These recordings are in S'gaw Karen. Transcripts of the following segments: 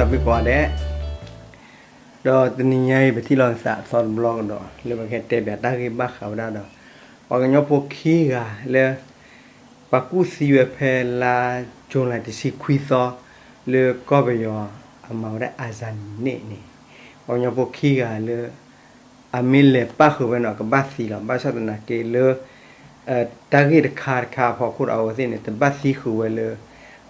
မ့ၢ်ကိးဂၤဒဲး, ဒီးတနံၤညါအံၤ ပထံၣ်လိာ်က့ၤသးအသီတဘျီကဒီး လၢပကဟဲတဲဘၣ်တၢ်ဂ့ၢ်ဘၣ်ဃးဝဲဒၣ်ဒီး ပှၤကညီဖိခံဂၤလၢ ပှၤကူၣ်သံဝဲဖဲလါ July တဆံခွံသီ လၢကီၢ်ပယီၤအမၤဝဲဒၣ် အၤစၤနံၤန့ၣ်န့ၣ်, ပှၤကညီဖိခံဂၤလၢ အမ့ၢ်လဲၤပၣ်ဃုာ်ဝဲန့ၣ် ကဘၣ်သံလီၤ. ဘၣ်ဆၣ်သနာ်က့လၢ တၢ်ဂ့ၢ်တခါတခါအဖီခိၣ်ဒီး အဝဲသ့ၣ်န့ၣ် တဘၣ်သံဃုာ်ဝဲလၢ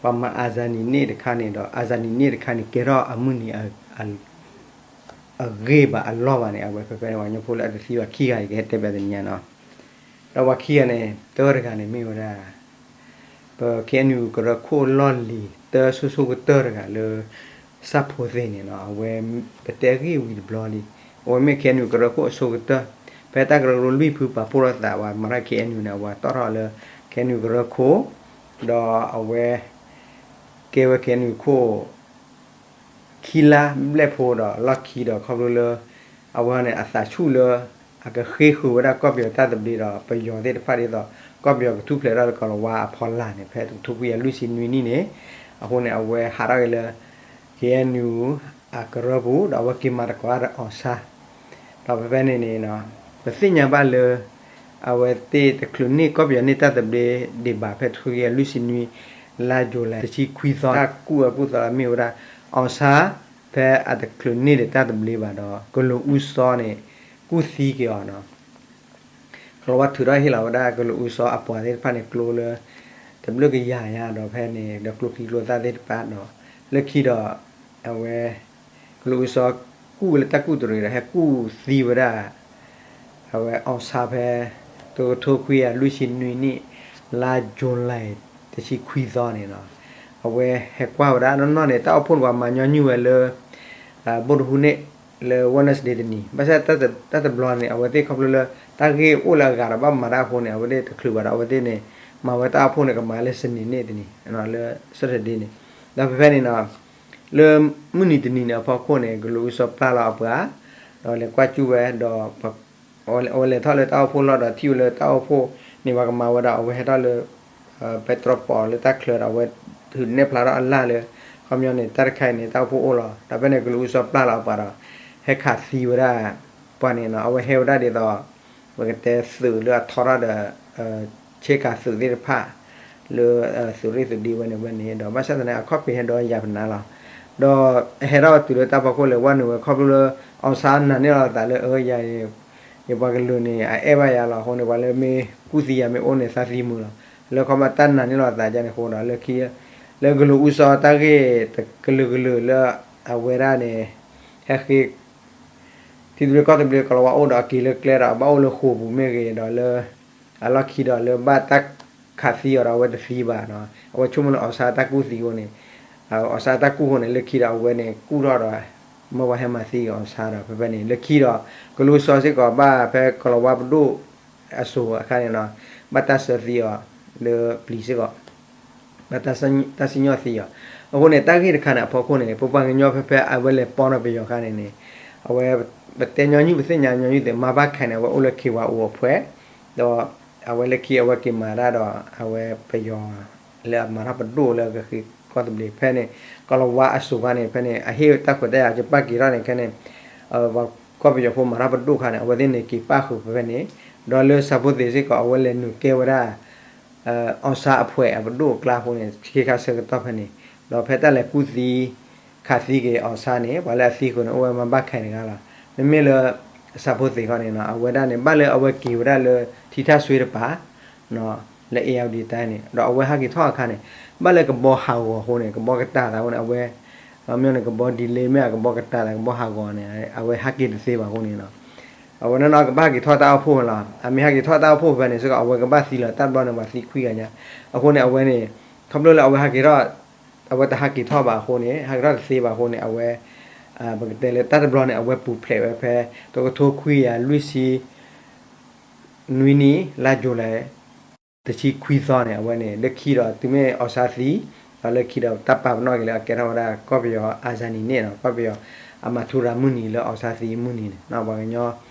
ပှၤမၤအၤစၤနံၤန့ၣ်တခါန့ၣ်ဒီး အၤစၤနံၤန့ၣ်တခါန့ၣ် ကဲထီၣ်အမုၢ်နံၤ အဂ့ၢ်ဘၣ်အလီၢ်ဘၣ်န့ၣ် အဝဲဖဲဖဲန့ၣ် ပှၤကညီဖိလၢအတသံဘၣ်ခံဂၤအံၤ ကဟဲတဲဘၣ်တနံၤညါနီၤ. ဒီးပှၤခံဂၤန့ၣ် တၢတဂၤန့ၣ်မ့ၢ်ဝဲဒၣ် ပ KNU ကရၢခိၣ်လီၢ်လံၤ တၢဆိဆိကတၢၢ်တဂၤလၢ စၣ်ဖိသ့ၣ်န့ၣ်နီၤ, အဝဲ ပတဲအဂ့ၢ်ဝံၤတဘျီလံ. အဝဲမ့ၢ် KNU ကရၢခိၣ်အဆိကတၢၢ်, ဖဲတၢ်ကရၢကရိလွံၢ်ဖုပာ်ဖှိၣ်ထီၣ်သး ပှၤမၤထီၣ် KNU န့ၣ် အဝဲတီၣ်ထီၣ်လၢ KNU ကရၢခိၣ်, ဒီးအဝဲ ကဲဝဲ KNU ခိၣ် ခံလါဘျဲၣ်ဖိဒီးလီၢ်ခံဒီး ခီဖျိလၢ အဝဲန့ၣ် အသးဆူၣ်လၢ အကဃ့ဃုာ်ဝဲဒၣ်ကီၢ်ပယီၤတၢ်သဘျ့ဒီး ပယီၤသ့ၣ်တဖၣ်ဒ်သိး ကီၢ်ပယီၤကထူၣ်ဖျဲးထီၣ်လၢကီၤလၤဝါအဖီလာ်န့ၣ် ဖဲတကထိခွံကယၤလွံၢ်ဆံနွံနံၣ်န့ၣ်, အဃိန့ၣ် အဝဲဟးထီၣ်က့ၤလၢ KNU အကရၢပူၤ ဒီးအဝဲက့ၤမၤသကိးဒီး အောင်ဆန်း ဒီးဖဲဖဲန့ၣ်န့ၣ် ပသ့ၣ်ညါဘၣ်လၢ အဝဲသ့ၣ်တချုးန့ၢ်ကီၢ်ပယီၤန့ၢ်တၢ်သဘျ့ဒံးဘၣ် ဖဲတကထိခွံကယၤလွံၢ်ဆံနွံ လါ July တဆံခွံသီ တၢ်ကူၣ်အကူၣ်သီမ့ၢ်ဝဲဒၣ် အောင်ဆန်း ဖဲအတချုးန့ၢ်ဒီးတၢ်သဘျ့ဘၣ်ဒီး ကလူးအူစီၤန့ၣ် ကူၣ်သံက့ၤအီၤနီၤ. ကီၤလၤဝါထုးထီၣ်ဟ့ၣ်လီၤဝဲဒၣ် ကလူးအူစီၤအပှၤသ့ၣ်တဖၣ်န့ၣ် ကျိလၢ တဘျုးကယၤညါဒီးဖဲန့ၣ် ဒီးကျိချံကျိသၣ်သ့ၣ်တဖၣ်ဒီး လၢခံဒီး အဝဲ ကလူးအူစီၤ ကူၣ်ဝဲလၢတၢ်ကူၣ်တရံးဒီး ဟဲကူၣ်သံဝဲဒၣ် အဝဲ အောင်ဆန်း ဖဲ တကထိခွံကယၤလွံၢ်ဆံနွံနံၣ် လါ July တဆံခွံသီန့ၣ်နီၤ. အဝဲဟဲကွၢ်ဝဲဒၣ်နီၢ်နီၢ်န့ၣ် တၢ်အိၣ်ဖှိၣ်န့ၣ် ပှၤမၤညီနုၢ်ဝဲလၢ ဗုဒ္ဓဟူးန့ၣ် လၢ Wednesday တနံၤ, ဘၣ်ဆၣ်တၢ်တဘျီန့ၣ် အဝဲသ့ၣ်ခီဖျိလၢ တၢ်ဂ့ၢ်အိၣ်လၢအဂၤဒီးဘၣ်မၤတၢ်အဃိန့ၣ် အဝဲသ့ၣ်တချုးဘၣ်ဒီး အဝဲသ့ၣ်န့ၣ် မၤဝဲတၢ်အိၣ်ဖှိၣ်န့ၣ် ကမၤလၢ စနေနေ့ တနံၤ လၢ Saturday န့ၣ်, ဒီးဖဲဖဲန့ၣ်နီၤ လၢမုၢ်နံၤတနံၤန့ၣ်အဖီခိၣ်န့ၣ် ကလူးအူစီၤပျၢ်လီၤအပှၤ ဒီးလဲၤကွၢ်ကၠူၣ်ဝဲဒီး အဝဲလဲၤထီၣ်လၢတၢ်အိၣ်ဖှိၣ်လီၢ်ဒီးထံၣ်ဝဲလၢတၢ်အိၣ်ဖှိၣ်န့ၣ် ပှၤကမၤဝဲဒီး အဝဲဟဲထီၣ်လၢ ပဲတြီပီးလၢတၢ်ချၢဒီး အဝဲထုးနဲၣ်ဖျါထီၣ်အလၢ်လၢ ခီပညီန့ၣ် တၢ်တခါအံၤန့ၣ် တၢ်အိၣ်ဖှိၣ်အိၣ်လီၤ. ဒီးဖဲန့ၣ် ကလူးအူစီၤပျၢ်လီၤအပှၤဒီး ဟဲခးသံဝဲဒၣ် ပှၤန့ၣ်နီၤ, အဝဲဟဲဝဲဒၣ်ဒ်သိး ပကတဲသုးလၢအထီထီၣ်ဒီး ဆ့ကၤသုးသ့ၣ်တဖၣ် လၢ သုးရ့ၣ်သုးဒ့ဝဲန့ၣ်ဝဲန့ၣ်ဒီး ဘၣ်ဆၣ်သနာ်က့ အခီၣ်ဖံးဟဲဒီးယၤပနၤလီၤ. ဒီးဟဲထီၣ်တုၤလၢတၢ်ဖီခိၣ်လဲၤဝဲနုာ်ဝဲ ခီဖျိလၢ အောင်ဆန်း နာ်န့ၢ်လီၤအသးလၢ အၢ ယၤ ယပှၤကလုာ်န့ၣ် အအဲၣ်ဘၣ်ယၤလီၤအဃိန့ၣ် ပှၤလၢမ့ၢ်ကူၣ်သံယၤမ့ၢ်အိၣ်န့ၣ် သးသံမုာ်လီၤ. လၢခီဖျိတၢ်နာ်န့ၢ်လီၤအသးယၤန့ၣ်အဃိဒီး လၢခံ လၢကလူးအူစီၤတၢ်ဂ့ၢ်တကလုာ်ကလုာ်လၢ အဝဲဒၣ်န့ၣ် ဟဲဃ့ ထံသဘျ့ကီၢ်သဘျ့ ကီၤလၤဝါအိၣ်ဒီးအက့ၤလၢကျဲဒီး အဘၣ်အိၣ်လၢဃိာ်ပူၤမ့ၢ်ဂ့ၤဒီးလၢ အလီၢ်ခံဒီးလၢဘၣ်တၢ်ခးသံအီၤဒီး အဝဲတသံဘၣ်နီၤ. အဝဲဆိကမိၣ်လၢ အောင်ဆန်း တၢ်ကူၣ်သံအဃိန့ၣ် အောင်ဆန်း တၢ်ကူၣ်အဃိန့ၣ် လၢခံဒီးအဝဲန့ၣ် ကူၣ်ထီၣ်ဒီး မၢပှၤဟဲမၤသံက့ၤ အောင်ဆန်း ဒီးဖဲဖဲန့ၣ် လၢခံဒီး ကလူးအူစီၤစ့ၢ်ကီးဘၣ်ဖဲကီၤလၤဝါပဒိၣ်အစိၤအခါန့ၣ်နီၤ ဘၣ်တၢ်ဆၢသံအီၤလၢပျံၤစ့ၢ်ကီး ဘၣ်တၢ်စံၣ်ညီၣ်သံအီၤ. အဃိန့ၣ် တၢ်ဂ့ၢ်တခါန့ၣ် အဖီခိၣ်န့ၣ် ပပှၤကညီဖဲဖဲအဝဲလဲၤပီၢ်နီၢ်ပယီၤအခါန့ၣ်န့ၣ် အဝဲ ပတဲညီနုၢ် ပသ့ၣ်ညါညီနုၢ်သ့ၣ် မါဘၣ်ခဲၣ်န့ၣ် အဝဲအိၣ်လၢ KYO အဖှဲး ဒီး အဝဲလၢခံအဝဲက့ၤမၤတၢ်ဒီး အဝဲပယီၤ လၢအမၤထီၣ်ပဒိၣ်လၢကဃ့ကီၢ်သဘျ့ဖဲန့ၣ် ကီၤလၤဝါအစိၤခါန့ၣ် ဖဲန့ၣ် အဟ့ၣ်တၢ်ခွဲးတၢ်ယာ်ကပာ်က့ၤထီၣ်န့ၣ် ခဲန့ၣ် ပှၤကီၢ်ပယီၤဖိမၤထီၣ်ပဒိၣ်ခါန့ၣ် အဝဲသ့ၣ်န့ၣ်က့ၤပၣ်ဃုာ်ဖဲဖဲန့ၣ် ဒီးလၢဆၣ်ဖိသ့ၣ်စ့ၢ်ကီး အဝဲလဲၤနုာ်ကဲဝဲဒၣ် အောင်ဆန်း အဖှဲးအပဒိၣ်အကျါအဃိန့ၣ် ခ့ခါဆၢကတီၢ်ဖဲန့ၣ် ဒီးဖဲတၢ်လဲၤကူၣ်သံ ခးသံက့ၤ အောင်ဆန်း န့ၣ် ပှၤလၢအသံဃုာ်န့ၣ် အိၣ်ဝဲမါဘၣ်ခဲၣ်တဂၤလီၤ. မ့မ့ၢ်လၢ ဆၣ်ဖိသ့ၣ်ခါန့ၣ်နီၤ အဝဲဒၣ်န့ၣ် ဘၣ်လၢအဝဲက့ၤဝဲဒၣ်လၢ ထံထၣ်စွ့တပၤ လၢ အ့ၣ်ယၣ်ဝတံၤ တၢ်န့ၣ် ဒီးအဝဲဟးက့ၤထီၣ်အခါန့ၣ် ဘၣ်လၢကဘီဟးဂီၤအဃိန့ၣ် ကဘီကတၢၢ်သးအဃိန့ၣ် အဝဲ မ့ၢ်န့ၣ် ကဘီဒံးလ့မ့ၢ် ကဘီကတၢၢ်သး ကဘီဟးဂီၤန့ၣ် အဝဲဟးက့ၤတသ့ဘၣ်အဃိန့ၣ်နီၤ အဝဲနီၢ်နီၢ်ကဘၣ်ဟးက့ၤထီၣ်တၢ်အိၣ်ဖှိၣ်လီၤ. အမ့ၢ်ဟးက့ၤထီၣ်တၢ်အိၣ်ဖှိၣ်ဖဲန့ၣ်စ့ၢ်ကီး အဝဲကဘၣ်သံလီၤ တၢ်တဘျီန့ၣ် ပှၤသံခွံဂၤညါ အဃိန့ၣ် အဝဲန့ၣ် ခီဖျိလၢအဝဲဟးက့ၤထီၣ် အဝဲတဟးက့ၤထီၣ်ဘၣ်အဃိန့ၣ် ဟးက့ၤထီၣ်တသ့ဘၣ်အဃိန့ၣ် အဝဲ ပကတဲလၢတၢ်တဘျီန့ၣ် အဝဲပူၤဖျဲးဝဲဖဲ တကထိခွံကယၤလွံၢ်ဆံ နွံနံၣ် လါ July တဆံခွံသီန့ၣ် အဝဲန့ၣ် လၢခံဒီးတုၤမ့ၢ် အောင်ဆန်း သံ ဒီးလၢခံဒီးတၢ်ပာ်ပနီၣ်က့ၤလၢအကဲထီၣ်ဝဲဒၣ် ကီၢ်ပယီၤ အၤစၤနံၤန့ၣ်နီၤ ကီၢ်ပယီၤ အမၤထူရၤမုၢ်နံၤလၢ အောင်ဆန်း သံမုၢ်နံၤန့ၣ် ပှၤကညီ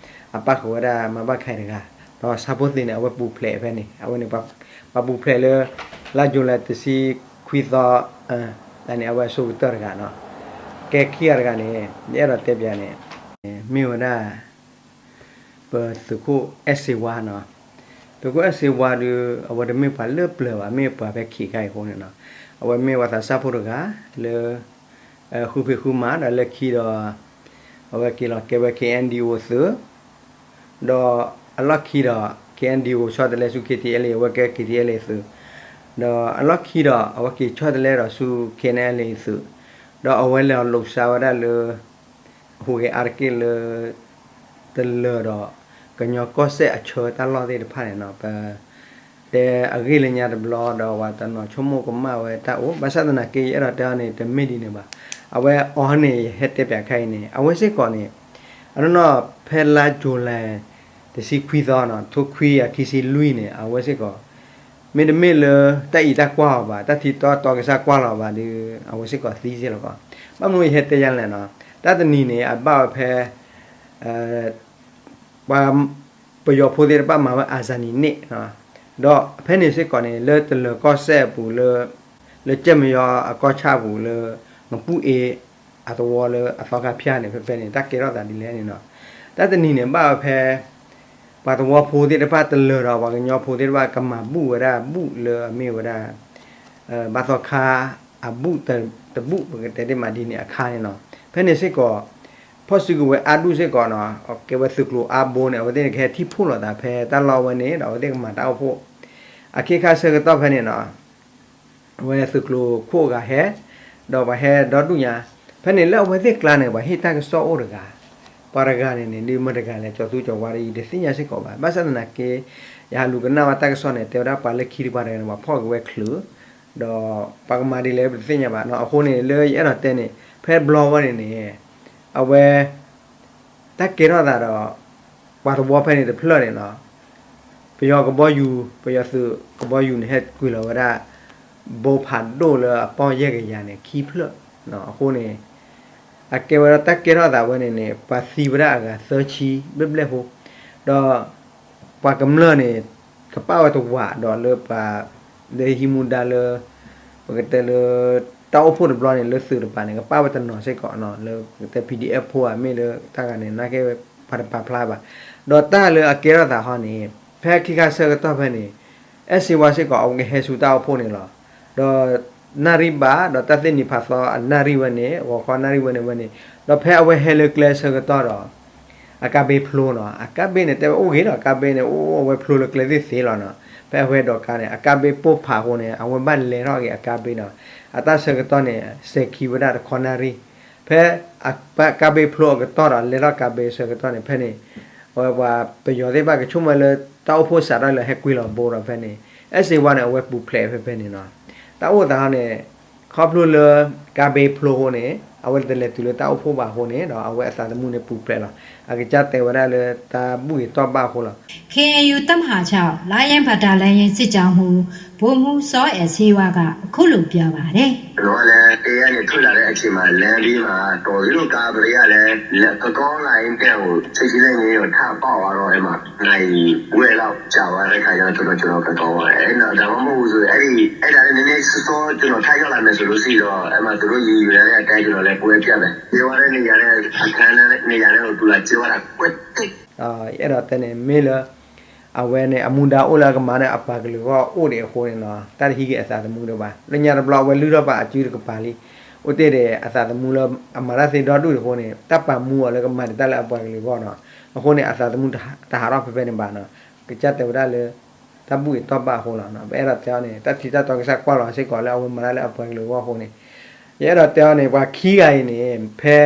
အပၣ်ဃုာ်ဝဲဒၣ် မါဘၣ်ခဲၣ်တဂၤ ဒီးဆၣ်ဖိသ့ၣ်န့ၣ် အဝဲပူၤဖျဲးဖဲန့ၣ် အဝဲန့ၣ် ပှၤပူၤဖျဲးလၢ လါ July တဆံခွံသီ န့ၣ် အဝဲအဆိကတၢၢ်တဂၤနီၤ. ကဲခံဂၤတဂၤန့ၣ် ယအဲၣ်ဒိးတဲပၠးန့ၣ် မ့ၢ်ဝဲဒၣ် ပသုးခိၣ်အဲၣ်စ့ဝါနီၤ. သုးခိၣ်အဲၣ်စ့ဝါဒီး အဝဲတမ့ၢ်ပှၤလၢပျၢၤဘၣ်, မ့ၢ်ပှၤဖဲခံးခါအံၤအဃိန့ၣ်နီၤ. အဝဲမ့ၢ်ပှၤသးစၢ်ဖိတဂၤလၢ ဃုဖံးဃုမၤ ဒီးလၢခံဒီး အဝဲက့ၤလီၤကဲဝဲ ခ့ၣ်အဲၣ်ယူၣ်အိၣ်သုး ဒီးအလီၢ်ခံဒီး ခ့ၣ်အဲၣ်ယူၣ်အိၣ်ဆီတလဲဆူ ခ့ၣ်ထံၣ်အဲၣ်လ့ၣ် အဝဲကဲ ခ့ၣ်ထံၣ်အဲၣ်လ့ၣ်သုး, ဒီးအလီၢ်ခံဒီး အဝဲက့ၤဆီတလဲဒီးဆူ ခ့ၣ်အဲၣ်လ့ၣ်သုး, ဒီးအဝဲလဲၤအီၤလိာ်စါဝဲဒၣ်လၢ အဟူးဂဲၤအါတက့ၢ်လၢ တလၢၤဒီး ကညီကီၢ်စဲၣ်အဆၢတၢ်လီၢ်သ့ၣ်တဖၣ်န့ၣ်နီၤ. ပတဲအဂ့ၢ်လၢညါတဘျီဒီး ပှၤတနီၤဆိကမိၣ်ကမၣ်ဝဲတၢ်အိၣ်, ဘၣ်ဆၣ်သနာ်က့ ယအဲၣ်ဒိးတဲအီၤန့ၣ် တမ့ၢ်ဒ်န့ၣ်ဘၣ်. အဝဲအီၤန့ၣ် ယဟဲတဲပၠးခဲအံၤန့ၣ် အဝဲစ့ၢ်ကီးန့ၣ် အနီၢ်နီၢ်ဖဲလါ July တဆံခွံသီနီၤ ထိခွံကယၤခံဆံလွံၢ်န့ၣ် အဝဲစ့ၢ်ကီး မ့တမ့ၢ်လၢတၢ်အံးတၢ်ကွၢ်အီၤဘၣ်, တၢ်ထံတီတီကစၢ်ကွၢ်လီၤဘၣ်ဒီး အဝဲစ့ၢ်ကီးသံစ့ၢ်လီၤကီး. ဘၣ်မနုၤယဟဲတဲယၤလဲၣ်နီၤ, တၢ်တနံၤန့ၣ် အဘၣ်ဝဲဖဲ ပှၤပယီၤဖိသ့ၣ်တဖၣ်မၤဝဲ အစၤနံန့ၣ်, ဒီးဖဲန့ၣ်စ့ၢ်ကီးန့ၣ် လၢတလၢၤကီၢ်စဲၣ်အပူၤလၢ လၢကၠဲၣ်မယီအကီၢ်ဆၣ်အပူၤလၢ နပူၣ်အ့အသဝီလၢအသီခါဖၠၣ်န့ၣ် ဖဲဖဲန့ၣ် တၢ်ကဲထီၣ်သးဒ်လဲၣ်န့ၣ်နီၤ. တၢ်တနံၤန့ၣ် ဘၣ်ဝဲဖဲ ပှၤသဝီဖိသ့ၣ်တဖၣ်တလၢၤဒီး ပှၤကညီဖိသ့ၣ်တဖၣ်ကမၤဘူၣ်ဝဲဒၣ်ဘူၣ်လၢအမ့ၢ်ဝဲဒၣ် ဘါသီခါအဘူၣ်တဘူၣ် ပကတဲတ့ၢ်မးဒ်န့ၣ်အခါန့ၣ်နီၤ. ဖဲန့ၣ်စ့ၢ်ကီး ဖီၣ်စုကဝဲၤအါဒူၣ်စ့ၢ်ကီးနီၤ ကဲဝဲသုးကျိၤအါဘိန့ၣ် အဝဲသ့ၣ်န့ၣ် ကဟဲထံၣ်ဖှိၣ်လိာ်သးဖဲတၢ်လီၢ်ဝဲန့ၣ် ဒီးအဝဲသ့ၣ်ကမၤတၢ်အိၣ်ဖှိၣ် အခ့ခါဆၢကတီၢ်ဖဲန့ၣ်နီၤ အဝဲသုးကျိၤခိၣ်အဂၤဟဲ ဒီးပှၤဟဲဒီဒူၣ်ညါ, ဖဲန့ၣ်လၢအဝဲသ့ၣ်ကျါန့ၣ် ပှၤဟ့ၣ်တၢ်ကစီၣ်အိၣ်တဂၤ, ပှၤတဂၤန့ၣ်န့ၣ် ဒုးမတၤတဂၤလဲၣ် ကၠီၤသူကၠီၤဝါဒီး ယတသ့ၣ်ညါစ့ၢ်ကီးဘၣ်. ဘၣ်ဆၣ်သနာ်က့ ယဟးလူၤကနၣ်ဝဲတၢ်ကစီၣ်န့ၣ် တဲဝဲဒၣ်ပှၤလၢခံတပှၤတဂၤန့ၣ် ပှၤဖီၣ်က့ၤဝဲချုး, ဒီးပှၤကမၤဒ်လဲၣ်ပတသ့ၣ်ညါဘၣ်နီၤ. အဃိန့ၣ် လၢယအဲၣ်ဒိးတဲန့ၣ် ဖဲဘျီဝဲန့ၣ်န့ၣ် အဝဲ တၢ်ကဲထီၣ်သးဒီး ပှၤသဝီဖဲန့ၣ်တဖျၢၣ်န့ၣ်နီၤ, ပယီၤကဘီယူၤ ပယီၤသုးကဘီယူၤန့ၣ် ဟဲကွံာ်လီၤဝဲဒၣ် ဘိဖးဒိၣ်လၢအပီၢ်ယဲၢ်ကယၤန့ၣ် ခံဖျၢၣ်, အဃိန့ၣ် အကဲဝဲဒၣ်တၢ်ကဲထီၣ်သးဝဲန့ၣ်န့ၣ် ပှၤသံဝဲဒၣ်အဂၤသၢဆံဘျဲၣ်ဘျဲၣ်ဖိ, ဒီး ပှၤကမျၢၢ်န့ၣ် ကပၣ်ဝဲတဝာ်ဒီးလၢပှၤ လၢဟံးမူဒါလၢ ပကတဲလၢ တၢ်အိၣ်ဖှိၣ်တဘျီန့ၣ် လၢသုးတပၤန့ၣ် ကပၣ်ဝဲတနီၤစ့ၢ်ကီးနီၤ လၢပကတဲ ပီၣ်ဒံၣ်အဲၣ်ဖိဧါ မ့ၢ်လၢတၢ်ဂၤန့ၣ် နာ်က့ဝဲ ပှၤတပာ်ဖျါဘၣ်. ဒီးတၢ်လၢအကဲထီၣ်သးဟီန့ၣ် ဖဲခံခါဆၢကတီၢ်ဖဲန့ၣ် အဲၣ်စ့ဝါစ့ၢ်ကီး အဝဲကဟဲဆူတၢ်အိၣ်ဖှိၣ်န့ၣ်လီၤ. ဒီးနၣ်ရံၣ်ဘၣ် ဒီးတၢ်သ့ၣ်နံၤဖးသီအနၣ်ရံၣ်ဝဲန့ၣ် ဂီၤခီနၣ်ရံၣ်ဝဲန့ၣ်ဝဲန့ၣ် ဒီးဖဲအဝဲဟဲလၢကျဲဆၢကတီၢ်ဒီး အကါဘ့ဖျိနီၤ အကါဘ့န့ၣ် တဲဝဲအိၣ်ဂ့ၤဒီး အကါဘ့န့ၣ် အိၣ်အဝဲဖျိလၢကျဲသ့ၣ်သ့လီၤနီၤ. ဖဲအဝဲဒိးကါန့ၣ် အကါဘ့ပိၢ်ဖးအဃိန့ၣ် အဝဲဘၣ်လဲၤထီၣ်က့ၤအကါဘ့နီၤ. အတၢ်ဆၢကတီၢ်န့ၣ် စဲၤခံဝဲဒၣ်တခီနၣ်ရံၣ်. ဖဲအကါဘ့ဖျိအကတီၢ်ဒီး လဲၤထီၣ်ကါဘ့ဆၢကတီၢ်န့ၣ် ဖဲန့ၣ် အဝဲပှၤပယီၤသ့ၣ်တဖၣ်ကဆိကမိၣ်လၢ တၢ်အိၣ်ဖှိၣ်စးထီၣ်လၢဟဲကွံာ်လီၤဘိဒီးဖဲန့ၣ် အဲၣ်စ့ဝါန့ၣ် အဝဲပူၤဖျဲးဖဲဖဲန့ၣ်နီၤ. တၢ်အိၣ်သးဟီန့ၣ် ခီဖျိလၢ ကါဘ့ဖျိအဃိန့ၣ် အဝဲတလဲၤတုၤလၢတၢ်အိၣ်ဖှိၣ်ဘၣ်အဃိန့ၣ်ဒီး အဝဲအသးသမူန့ၣ်ပူၤဖျဲးလီၤ. အကစၢ်တဲဝဲဒၣ်လၢတၢ်ဘူၣ်ဂ့ၤတီၢ်ဘၣ်အဃိလီၤ. ခ့ဢၣ်ယူၣ် တပ်မဟာခြောက် လၢယဲၢ်ဖးတၢ်လၢယဲၢ်စစ်ကြောင်းမှူး ဗိုလ်မှူး စောအဲးဆေးဝါက အခုလိုပြောပါတယ် ကျွန်တော်ကလည်း တဲရနေထွက်လာတဲ့အချိန်မှာ လမ်းလေးမှာ တော်သေးလို့ ကားဘယ်ရလဲ လက်ကကောင်းလာရင် တဲ့ကို ချက်ချင်းလည်း ငြိမ်တော့ ထပ်ပေါက်သွားတော့ အဲ့မှာ နာရီဝက်လောက်ကြာသွားတဲ့ခါကျတော့ ကျွန်တော် ကျွန်တော် ကကောင်းသွားတယ်။ အဲ့တော့ ဒါမှမဟုတ်ဘူးဆိုရင် အဲ့ဒီ အဲ့ဒါနဲ့ နည်းနည်းစောစော ကျွန်တော် ထပ်ရောက်လာမယ်ဆိုလို့ရှိရင်တော့ အဲ့မှာ သူတို့ ရေယူရတဲ့အတိုင်း ကျွန်တော်လည်း ပွဲပြတ်မယ်။ ကြေးဝါတဲ့နေရာနဲ့ အခန်းနဲ့ နေရာနဲ့ကို သူလာကြေးဝါတာ ကွက်တိတ် ယအဲၣ်ဒိးတဲန့ၣ် မ့ၢ်လၢ အဝဲန့ၣ် အမူဒါအိၣ်လၢအကမၤန့ၣ် အပှၤကလုာ်ဂီၢ်အိၣ်ဒံးအဃိန့ၣ်နီၤ တၢ်တဟံးက့ၤအသးသမူဒံးဘၣ်. လၢညါတဘျီ အဝဲလုၢ်ထီၣ်ပာ်အစုတကပၤလံ. အိၣ်တ့ၢ်ဒီးအသးသမူလၢအမၤတၢ်သ့ဒီဒူၣ်ဒံးအဃိန့ၣ် တၢ်ပာ်မူအီၤလၢကမၤဒံးတၢ်လၢအပှၤကလုာ်ဂီၢ်နီၤ. အဃိန့ၣ် အသးသမူတဟးထီၣ်ဖဲဖဲန့ၣ်ဘၣ်နီၤ. ကစၢ်တဲဝဲဒၣ်လၢ တၢ်ဘူၣ်ဂ့ၤတီၢ်ဘၣ်အဃိလီၤ. ပအဲၣ်ဒိးတဲအီၤန့ၣ် တၢ်ထံတၢ်တီကစၢ်ကွၢ်လီၤစ့ၢ်ကီးလၢအဝဲမၤတၢ်လၢအပှၤကလုာ်ဂီၢ်အဃိန့ၣ် ယအဲၣ်ဒိးတဲအီၤန့ၣ် ပှၤခံဂၤအံၤန့ၣ် ဖဲ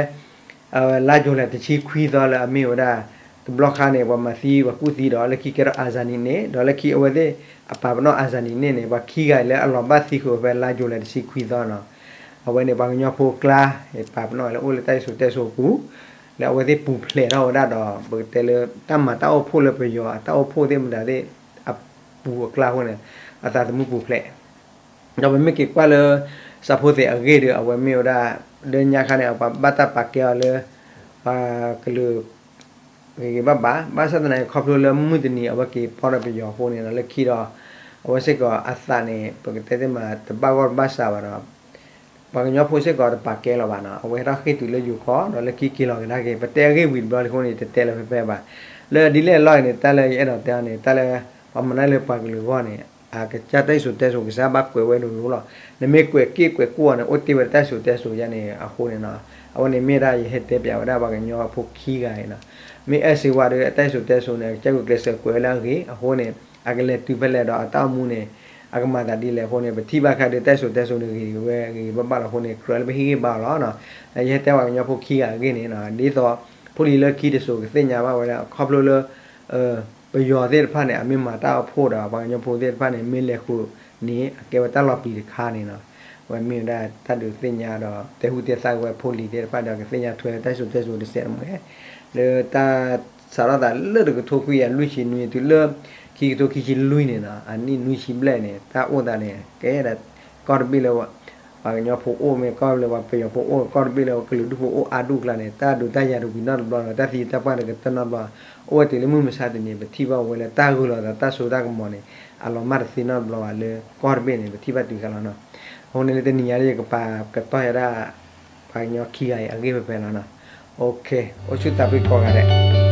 လါယူၤလံတဆံခွံသီလၢအမ့ၢ်ဝဲဒၣ် တဘျီဃီန့ၣ် ပှၤမၤသံပှၤကူၣ်သံဒီး လၢခံကဲထီၣ်အစၤနံန့ၣ် ဒီးလၢခံအဝဲသ့ၣ်အပာ်ပနီၣ်အစၤနံန့ၣ်န့ၣ် ပှၤခံဂၤအံၤလၢအလီၤဘၣ်သံဃုာ်ဖဲလါယူၤလံတဆံခွံသီနီၤ. အဝဲန့ၣ် ပှၤကညီဖိကျါ ပာ်ပနီၣ်လၢအိၣ်လၢတၢ်စံၣ်စိၤတဲစိၤအပူၤ လၢအဝဲသ့ၣ်ပူၤဖျဲးထီၣ်ဝဲဒၣ်ဒီး ပကတဲလၢတၢ်မၤတၢ်အိၣ်ဖှိၣ်လၢပယီၤအတၢ်အိၣ်ဖှိၣ်သ့ၣ်မတၤသ့ၣ် အပူၤအကျါအဃိန့ၣ် အသးသမူပူၤဖျဲး ဒီးပမ့ၢ်က့ၤကွၢ်လၢ စးဖိသ့ၣ်အဂ့ၢ်ဒီး အဝဲမ့ၢ်ဝဲဒၣ် လၢညါခါန့ၣ် ပှၤဘၣ်တၢ်ပာ်ကဲအီၤလၢ ပှၤကလုာ် ဂ့ၤဂ့ၤဘၣ်ဘၣ် ဘၣ်ဆၣ်သနာ်က့ ခီဖျိလၢမုၢ်တနံၤ အဝဲက့ၤပီၢ်ဒီးပယီၤအဃိန့ၣ်ဒီး လၢခံဒီး အဝဲစ့ၢ်ကီးအသးန့ၣ် ပကတဲသ့ၣ်မး တဘၣ်ဂီၢ်တဘၣ်စးဘၣ်ဒီး ပှၤကညီဖိစ့ၢ်ကီးတပာ်ကဲလီၤဘၣ်နီၤ, အဝဲဟဲထီၣ်ဃ့ၢ်တုၤလၢယိၤကီၢ် ဒီးလၢခံက့ၤလီၤကဒါက့ၤ ပတဲအဂ့ၢ်ဝံၤတဘျီလံအဃိန့ၣ် တတဲလၢၤဖဲဖဲဘၣ်. လၢဒ်လဲၣ်အလီၢ်အံၤန့ၣ် တၢ်လၢယအဲၣ်ဒိးတဲအီၤန့ၣ် တၢ်လၢပှၤမၤတၢ်လၢပှၤကလုာ်အဂီၢ်န့ၣ် အကစၢ်တၢ်စံၣ်စိၤတဲစိၤကစၢ်ဘၣ်ကွဲးဝဲလိၤလိၤလီၤ. နမ့ၢ်ကွဲးက့ၢ်ကွဲးကူၣ်အီၤန့ၣ် အိၣ်တ့ၢ်ဝဲတၢ်စံၣ်စိၤတဲစိၤယါန့ၣ်အဃိန့ၣ်နီၤ, အဝဲန့ၣ်မ့ၢ်ဒၣ်ယဟဲတဲပၠးဝဲဒၣ်ပှၤကညီဖိခံဂၤအံၤနီၤ, မ့ၢ်အဲၣ်စ့ဝါဒီး အတၢ်စံၣ်စိၤတဲစိၤန့ၣ် အကစၢ်ဂုာ်ကျဲးစၢးကွဲးဝဲလၢအဂ့ၤအဃိန့ၣ် အကလဲၤတုၤဖဲလဲၣ်ဒီးအတၢ်အိၣ်မူန့ၣ် အကမၤသးဒ်လဲၣ်အဃိန့ၣ် ပထံၣ်ဘၣ်ခါဒီးတၢ်စံၣ်စိၤတဲစိၤန့ၣ် ဂ့ၤဝဲဂ့ၤဘၣ်ဘၣ်လီၤအဃိန့ၣ် ကြၢးလၢပဟ့ၣ်ဂံၢ်ဘါအီၤလီၤ. ယဟဲတဲပှၤကညီဖိခံဂၤအဂ့ၢ်န့ၣ် ဒ်သိး ဖိလံၤလၢခံတစိၤကသ့ၣ်ညါဘၣ်ဝဲဒၣ် ခီဖျိလၢ ပယီၤသ့ၣ်တဖၣ်န့ၣ် အမ့ၢ်မၤတၢ်အဖှိၣ်ဒီး ပှၤကညီဖိသ့ၣ်တဖၣ်န့ၣ် မ့ၢ်လဲၤဃုာ်န့ၣ် အကဲဝဲတၢ်လီၤပျံၤတခါန့ၣ်နီၤ, အဝဲမ့ၢ်ဝဲဒၣ်တၢ်ဒုးသ့ၣ်ညါဒီး တဲဟူးတဲသါက့ၤဝဲဖိလံၤသ့ၣ်တဖၣ်ဒီး ကသ့ၣ်ညါထွဲတၢ်စံၣ်စိၤတဲစိၤတစဲးတမှဲၤ လၢတၢ်စးထီၣ်သးလၢတကထိခွံကယၤလွံၢ်ဆံနွံတုၤလၢ ခံကထိခံဆံလွံၢ်န့ၣ်နီၤ, အနံၣ်နွံဆံဘျဲၣ်န့ၣ် တၢ်အိၣ်သးန့ၣ် ကဲဒၣ်ကီၢ်တဘ့ၣ်လၢ ပှၤကညီဖိအိၣ်မ့ၢ်ကီၢ်လၢပှၤပယီၤဖိအိၣ် ကီၢ်တဘ့ၣ်လၢကလုာ်ဒူၣ်ဖိအိၣ်အါဒူၣ်အကျါန့ၣ် တၢ်ဒုးတၢ်ယၤတဝံၤနီတဘျီဒီး တၢ်သံတၢ်ပှၢ်တကတၢၢ်နီတဘျီ, အိၣ်ဝဲတုၤလၢမုၢ်မဆါတနံၤ ပထံၣ်ဘၣ်ဝဲလၢတၢ်ဂုာ်လီၤသးတၢ်စိတၢ်ကမီၤန့ၣ် အလီၤမၢ်တသ့နီတဘျီဘၣ်လၢကီၢ်တဘ့ၣ်န့ၣ် ပထံၣ်ဘၣ်တုၤခဲလီၤနီၤ. အဃိန့ၣ်လၢတနံၤညါလၢယကပာ်ကတီၢ်ယၤဒၣ် ပှၤကညီခံဂၤအံၤအဂ့ၢ်ဖဲဖဲလီၤနီၤ. အိၣ်ဆူၣ်သးဘျုးကိးဂၤဒဲး